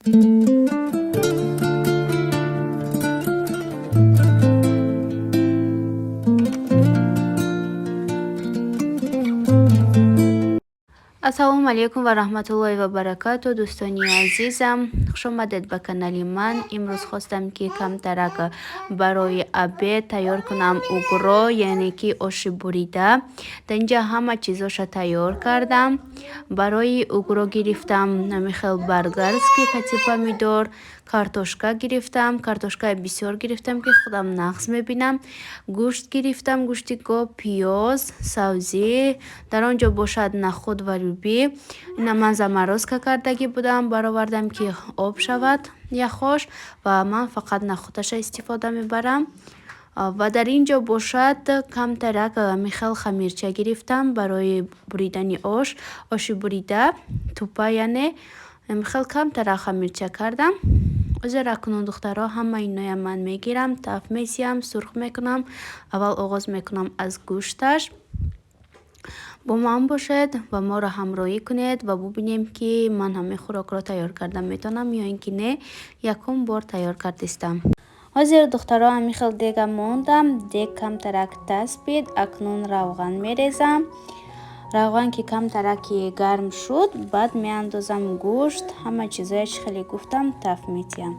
Ассалому алайкум ва раҳматуллоҳи ва баракату, дӯстони азизам, хушомадед ба канали ман. Имрӯз хостам, ки камтарак барои обед тайёр кунам угро, яъне ки оши бурида. Дар инҷа ҳама чизоша тайёр кардам. Барои угро гирифтам ҳамин хел болгарский кати помидор, картошка гирифтам, картошкаи бисёр гирифтам, ки худам нағз мебинам. Гӯшт гирифтам, гӯшти гов, пиёз, сабзӣ, дар он ҷо бошад нахуд ва лӯбӣ. Ина ман заморозка кардагӣ будам, баровардам, ки об шавад яхош, ва ман фақат нахудаша истифода мебарам. Ва дар ин ҷо бошад камтарак ҳамин хел хамирча гирифтам барои буридани ош, оши бурида, тупа, яъне ҳамин хел камтарак хамирча кардам. Ҳозир акнун, духтаро, ҳама иноя ман мегирам, таф месиям, сурх мекунам. Аввал оғоз мекунам аз гӯшташ. Бо ман бошед ва моро ҳамроҳӣ кунед ва бубинем, ки ман ҳамин хӯрокро тайёр карда метавонам ё ин ки не. Якум бор тайёр кардистам. Ҳозир, духтаро, ҳамин хел дега мондам, дег камтарак таспид, акнун равған мерезам. Равған ки камтараки гарм шуд, баъд меандозам гӯшт, ҳама чизое, чӣ хеле гуфтам, таф метиҳам.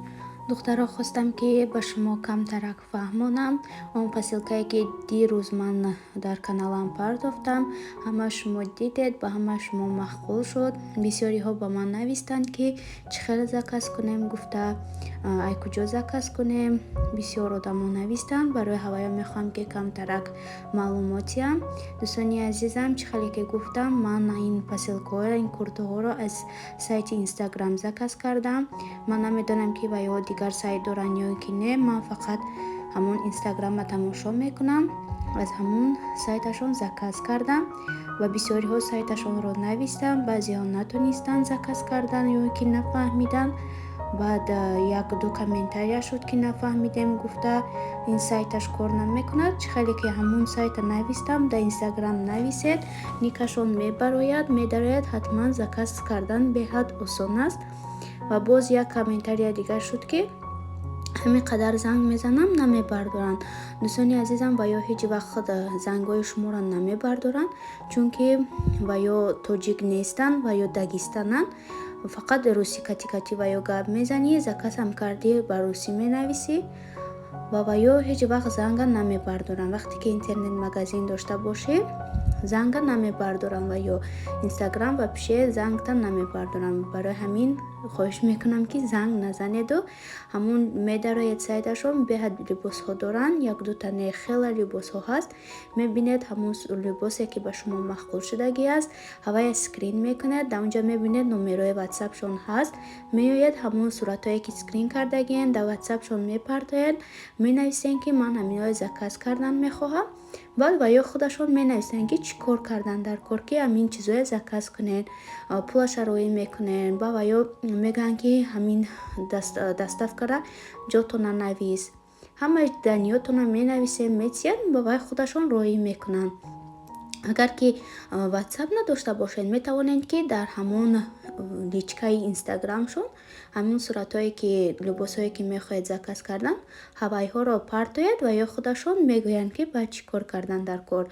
Духтаро, хостам, ки ба шумо камтарак фаҳмонам. Он посылкае, ки дирӯз ман дар каналам партофтам, ҳама шумо дидед, ба ҳама шумо маъқул шуд. Бисёриҳо ба ман навистанд, ки чӣ хел заказ кунем гуфта, ай куҷо заказ кунем. Бисёр одамо навистанд. Барои ҳаваё мехоҳам, ки камтарак маълумот диҳам. Дӯстони азизам, чӣ хеле ки гуфтам, ман ин посылкаҳоро, ин куртаҳоро аз сайти Инстаграм заказ кардам. Ман намедонам, ки ва ё дигар сайт доранд ё ки не. Ман фақат ҳамон Инстаграмро тамошо мекунам, аз ҳамон сайташон заказ кардам ва бисёриҳо сайташонро навистанд, баъзеҳо натонистанд заказ кардан ё ки нафаҳмиданд. Баъд як-ду комментария шуд, ки нафаҳмидем гуфта, ин сайташ кор намекунад. Чӣ хеле ки ҳамон сайта навистам, дар Инстаграм нависед, никашон мебарояд, медарояд, ҳатман заказ кардан беҳад осон аст. Ва боз як комментария дигар шуд, ки ҳамин қадар занг мезанам, намебардоранд. Дӯстони азизам, ва ё ҳеҷ вақт зангҳои шуморо намебардоранд, чунки ва ё тоҷик нестанд, ва ё дагистананд. Фақат русӣ кати-кати ва ё гап мезанӣ, заказам кардӣ, ба русӣ менависӣ ва ё ҳеҷ вақт занга намебардоранд. Вақте ки интернет-магазин дошта бошӣ, занга намебардоранд ва ё Инстаграм вообще зангта намебардоранд. Барои ҳамин хоҳиш мекунам, ки занг назанеду ҳамун медароед сайташон, беҳад либосҳо доранд, як-дута не, хеле либосҳо ҳаст. Мебинед, ҳамун либосе, ки ба шумо маъқул шудагӣ аст, ҳавая скрин мекунед, дар онҷо мебинед, номерои ватсапшон ҳаст. Меоед, ҳамун суратҳое, ки скрин кардагиен, дар ватсапшон мепартоед, менависед, ки ман ҳаминҳоро заказ кардан мехоҳам. Баъд ва ё худашон менависанд, ки чӣ кор кардан дар кор, ки ҳамин чизое заказ кунед, пулаша роӣ мекунед. Ба ва ё мегӯянд, ки ҳамин доставкара ҷотона навис. Ҳамаи данныеотона менависем, метиҳанд, ба вай худашон роӣ мекунанд. Агар ки ватсап надошта бошед, метавонед, ки дар ҳамон личкаи Инстаграмшон ҳамин суратҳое, ки либосҳое, ки мехоҳед заказ кардан, ҳавайҳоро партоед ва ё худашон мегӯянд, ки баъд чӣ кор кардан дар кор.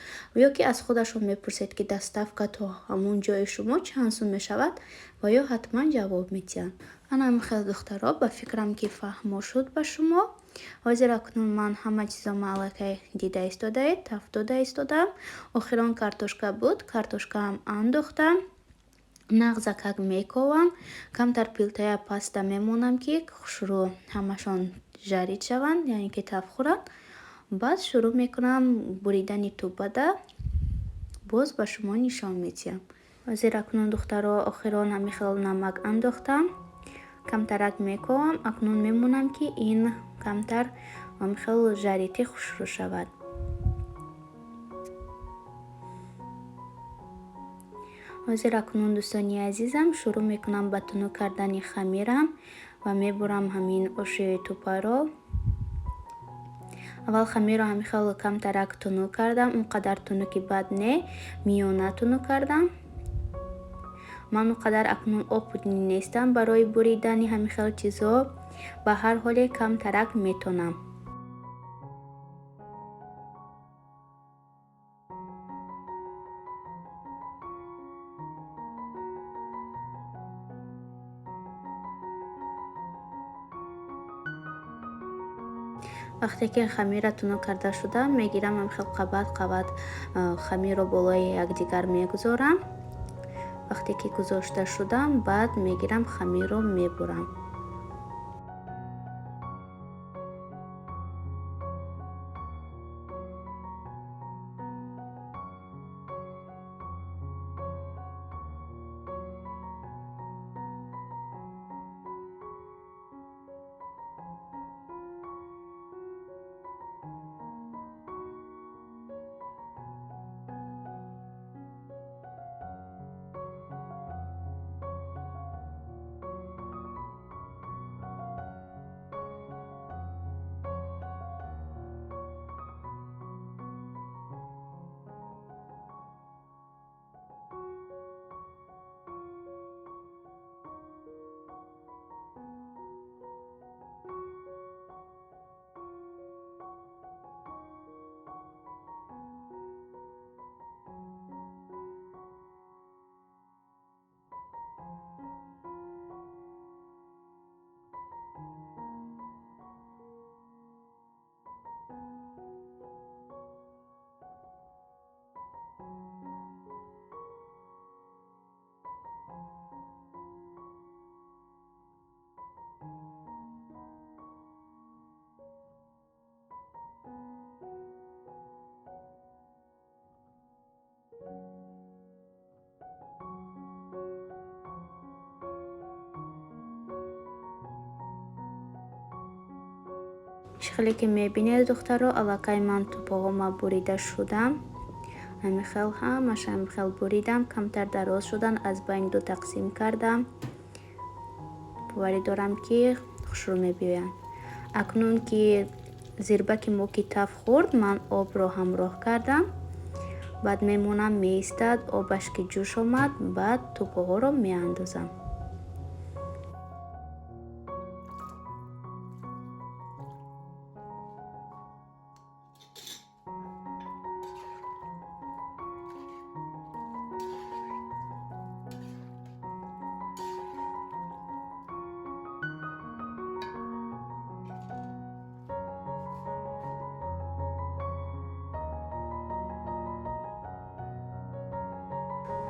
Ё ки аз худашон мепурсед, ки доставка то ҳамон ҷои шумо чанд сум мешавад, ва ё ҳатман ҷавоб медиҳанд. Ана ҳамин хел, духтаро, ба фикрам, ки фаҳмо шуд ба шумо. Ҳозир акнун ман ҳама чизомо аллакай дида истодаед, таф дода истодаам. Охирон картошка буд, картошкаам андохтам. Нағзакак мековам, камтар плитая паста мемонам, ки хушрӯ ҳамашон жарить шаванд, яъне ки таф хӯранд. Баъд шурӯъ мекунам буридани тупада, боз ба шумо нишон медиҳам. Ҳозир акнун, духтаро, охирон ҳамин хел намак андохтам, камтарак мековам. Акнун мемонам, ки ин камтар ҳамин хел жарить хушрӯ шавад. Ҳозир акнун, дӯстони азизам, шурӯъ мекунам ба тунук кардани хамирам ва мебурам ҳамин оши тупаро. Аввал хамирро ҳамин хел камтарак тунук кардам, он қадар тунуки бад не, миёна тунук кардам. Ман он қадар акнун опытный нестам барои буридани ҳамин хел чизҳо, ба ҳар ҳоле камтарак метонам. Вақте ки хамира тунук карда шуда, мегирам, ҳамин хел қабат қабат хамирро болои якдигар мегузорам. Вақте ки гузошта шудам, баъд мегирам, хамирро мебурам. Чӣ хеле ки мебинед, духтаро, аллакай ман тӯпоҳома бурида шудам. Ҳамин хел ҳамаша ҳамин хел буридам, камтар дароз шудан, аз байни ду тақсим кардам. Боварӣ дорам, ки хушрӯ мебиёянд. Акнун ки зирбаки мо ки таф хӯрд, ман обро ҳамроҳ кардам. Баъд мемонам, меистад, обаш ки ҷӯш омад, баъд тӯпоҳоро меандозам.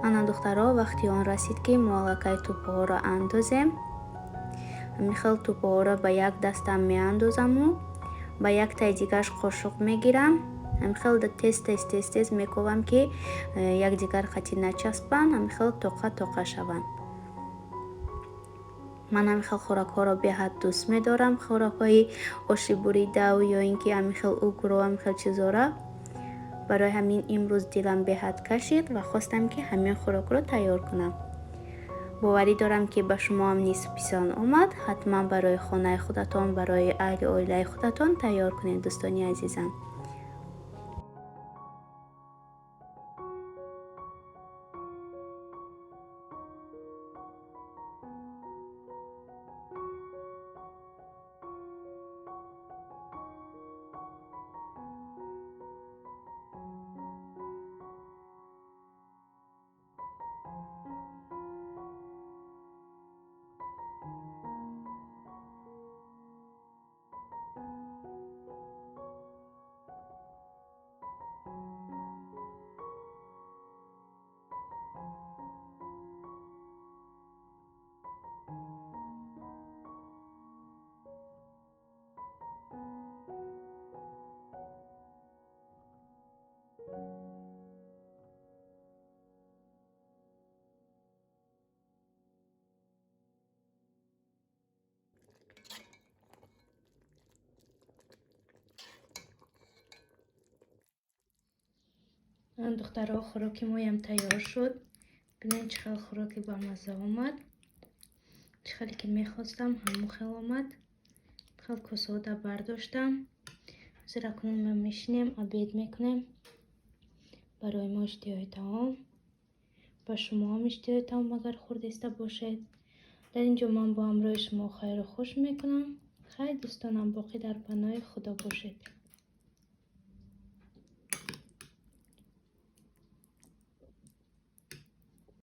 Ана, духтаро, вақти он расид, ки мо аллакай тӯпоҳоро андозем. Ҳамин хел тӯпоҳоро ба як дастам меандозаму ба яктаи дигараш қошуқ мегирам. Ҳамин хел тез тез тез тез мековам, ки якдигар қатӣ начаспанд, ҳамин хел тоқа тоқа шаванд. Ман ҳамин хел хӯрокҳоро беҳад дӯст медорам, хӯрокҳои оши буридау ё ин ки ҳамин хел угро, ҳамин хел чизора. Барои ҳамин имрӯз дилам беҳад кашид ва хостам, ки ҳамин хӯрокро тайёр кунам. Боварӣ дорам, ки ба шумоам низ писанд омад. Ҳатман барои хонаи худатон, барои аҳли оилаи худатон тайёр кунед, дӯстони азизам. Духтаро, хӯроки моям тайёр шуд. Бинед, чӣ хел хӯроки бамазза омад. Чӣ хеле ки мехостам, ҳамон хел омад. Хел косода бардоштам. Ҳозир акнун мо мешинем, обед мекунем. Барои мо иштиҳои таом. Ба шумоам иштиҳои таом, агар хӯрдиста бошед. Дар ин ҷо ман бо ҳамроҳи шумо хайру хуш мекунам. Хайр, дӯстонам, боқӣ дар паноҳи Худо бошед.